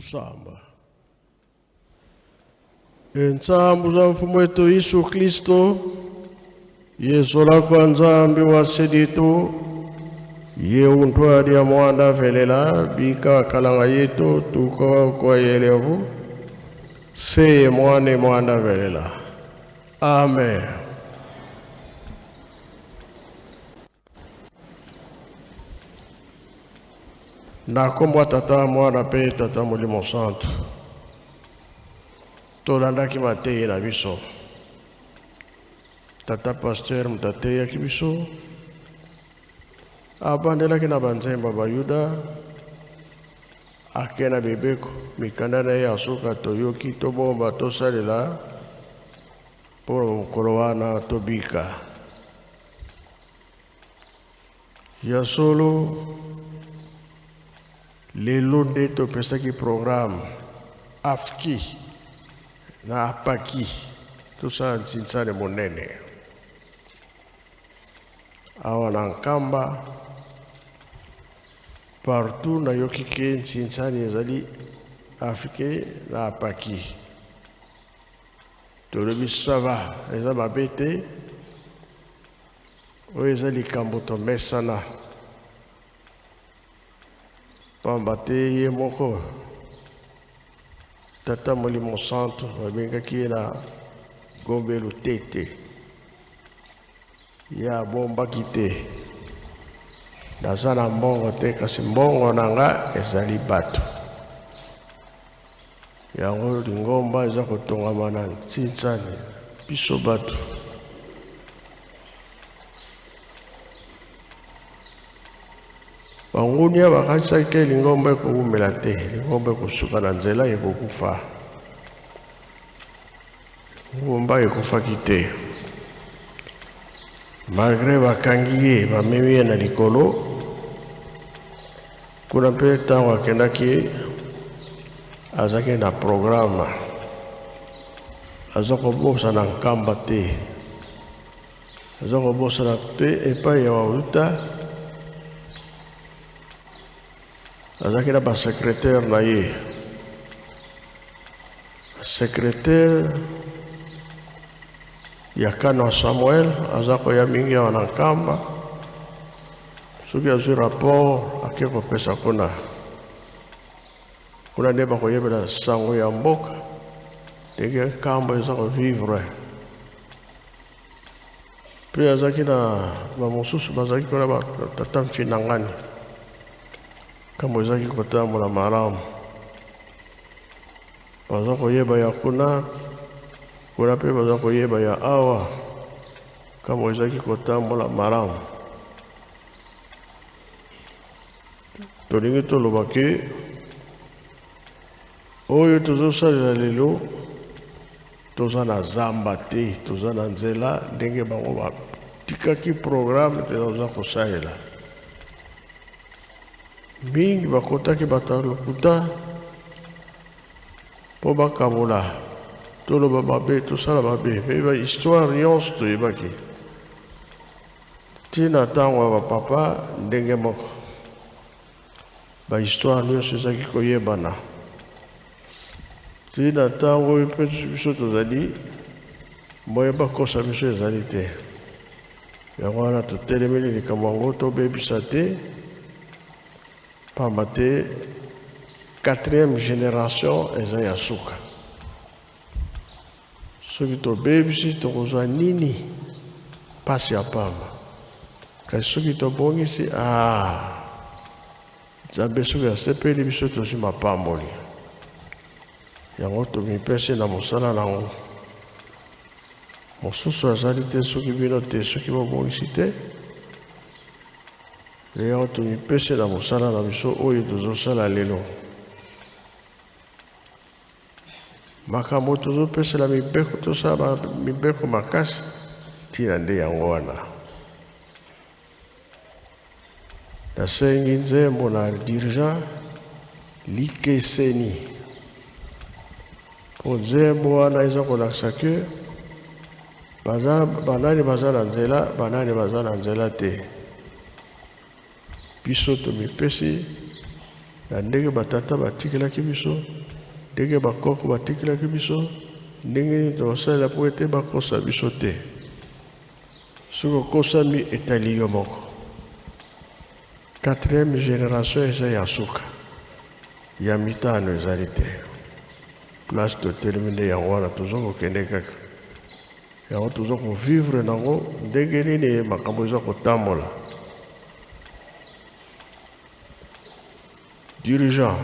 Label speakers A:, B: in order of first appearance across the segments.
A: Tusamba. Entsambu za mfumu wetu Yesu Kristo, Yesu kwa Nzambi wa seditu, ye untwali ya mwanda velela bika kalanga yetu tuko kwa yelevu seye mwane mwanda velela. Amen. Na nkombo ya Tata, Mwana mpe Tata Molimo Santu, tolandaki mateyi na biso. Tata pasteur moto ateyaki biso, abandelaki na banzembo ya Bayuda, ake na mibeko, mikanda na ye ya suka toyoki, tobomba, tosalela mpo na mokolo wana tobika. Ya solo, lelo nde topesaki programme AFKI na APAKI, tosala nsinsane monene awa na Nkamba. Partout nayoki ke nsinsani ezali AFKI na APAKI. Tolobi ça va, eza mabe te. Oyo eza likambo tomesana, pamba te ye moko Tata Molimo Santu babengaki ye na Gombe Lutete, ye abombaki te, naza na mbongo te, kasi mbongo na nga ezali bato. Yango lingomba eza kotongama na nsinsani biso bato. Bangunia bakanisaki ke lingomba ekowumela te, lingomba ekosuka na nzela, ekokufa. Lingomba ekufaki te. Malgre bakangi ye, bamemi ye na likolo. Kuna mpe ntango akendaki, azalaki na programe, aza kobosana Nkamba te, aza kobosana te epai ya wauta. Azalaki na basekretere na ye, sekretere ya Kano Samuel aza koya mingi awa na Nkamba. Soki azwi rapport ake kopesa kuna, kuna nde bakoyebela sango ya mboka ndenge Nkamba eza kovivre. Mpe azalaki na bamosusu bazalaki kuna, batata Mfinangani, nkambo ezalaki kotambola malamu, baza koyeba ya kuna kuna, mpe baza koyeba ya awa, nkambo ezalaki kotambola malamu. Tolingi toloba ke oyo tozosalela lelo, toza na zamba te, toza na nzela ndenge bango batikaki programme toza kosalela. Mingi bakotaki bato ya lokuta mpo bakabola, toloba mabe, tosala mabe, me ba histoire nyonso toyebaki ntina ntango ya bapapa ndenge moko, ba histoire nyonso ezalaki koyebana ntina ntango oyo mpe biso tozali moye bakosa biso ezali te. Yango wana totelemeli likambo yango, tobebisa te, pamba te quatrième génération eza ya suka. Soki tobebisi tokozwa nini? Pasi ya pamba. Kasi soki tobongisi, ah, Nzambe soki asepeli biso tozwi mapamboli. Yango tomipesi na mosala nango. Mosusu azali te soki bino te, soki bobongisi te. Yango tomipesi na mosala na biso oyo tozosala lelo. Makambo tozopesela mibeko, tosala mibeko makasi, ntina nde yango wana. Nasengi nzembo na dirigeant likeseni, mpo nzembo wana eza kolakisa ke baza banani baza na nzela, banani baza na nzela te. Biso tomipesi Na ndenge batata batikelaki biso, ndenge bakoko batikelaki biso, ndenge nini tokosalela mpo ete bakosa biso te. Soki okosami, etali yo moko. Quatrième generation eza ya suka, ya mitano ezali te. Place totelemi nde yango wana, toza kokende kaka yango, toza kovivre nango ndenge nini makambo eza kotambola. Dirigeant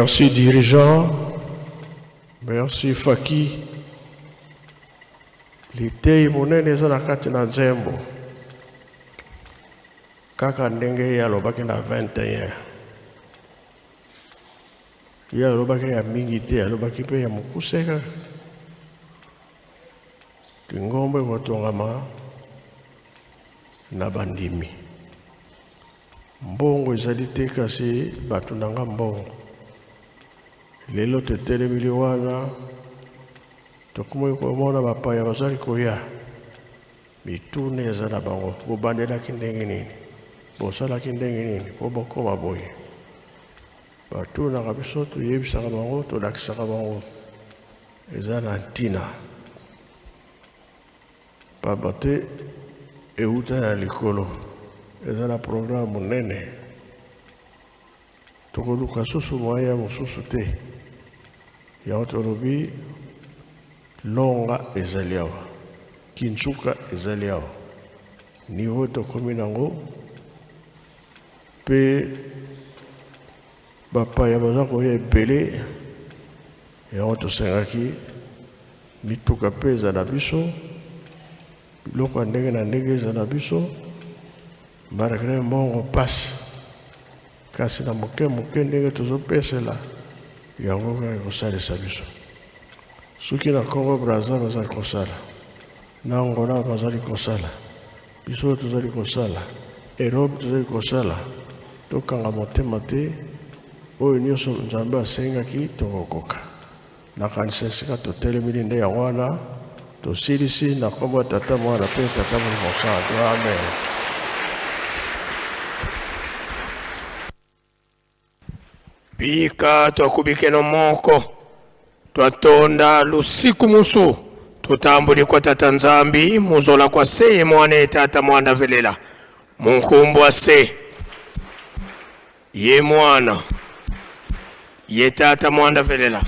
A: Merci dirigeant, merci Faki. Liteyi monene eza na kati na nzembo kaka ndenge ye alobaki na 21. Ye alobaki ya mingi te, alobaki mpe ya mokuse kaka. Lingomba ekotongama na bandimi. Mbongo ezali te kasi bato na nga mbongo. Lelo totelemeli wana, tokomi komona bapaya bazali koya. Mituna eza na bango, bobandelaki ndenge nini? Bosalaki ndenge nini mpo bokoma boye? Batunaka biso, toyebisaka bango, tolakisaka bango. Eza na ntina. Pamba te euta na likolo, eza na programme monene. Tokoluka susu moyen mosusu te. Yango tolobi longa ezali awa, kinsuka ezali awa. Niveau tokomi nango mpe bapaya baza koya ebele, yango tosengaki mituka mpe ezala biso, biloko ya ndenge na ndenge ezala biso, malgre mbongo pasi, kasi na moke moke ndenge tozopesela yango kaka ekosalisa biso. Soki na Congo Brazza bazali kosala, na Angola bazali kosala, biso tozali kosala, Europe tozali kosala, tokanga motema te, oyo nyonso Nzambe asengaki tokokoka. Nakanisa esika totelemeli nde yango wana tosilisi na nkombo ya Tata, Mwana mpe Tata Molimo Mosantu. Amen.
B: Bika twakubikeno moko twatonda lusiku musu tutambuli kwa Tata Nzambi muzola kwa seye mwana ye Tata mwanda velela munkumbu ase ye mwana ye Tata mwanda velela.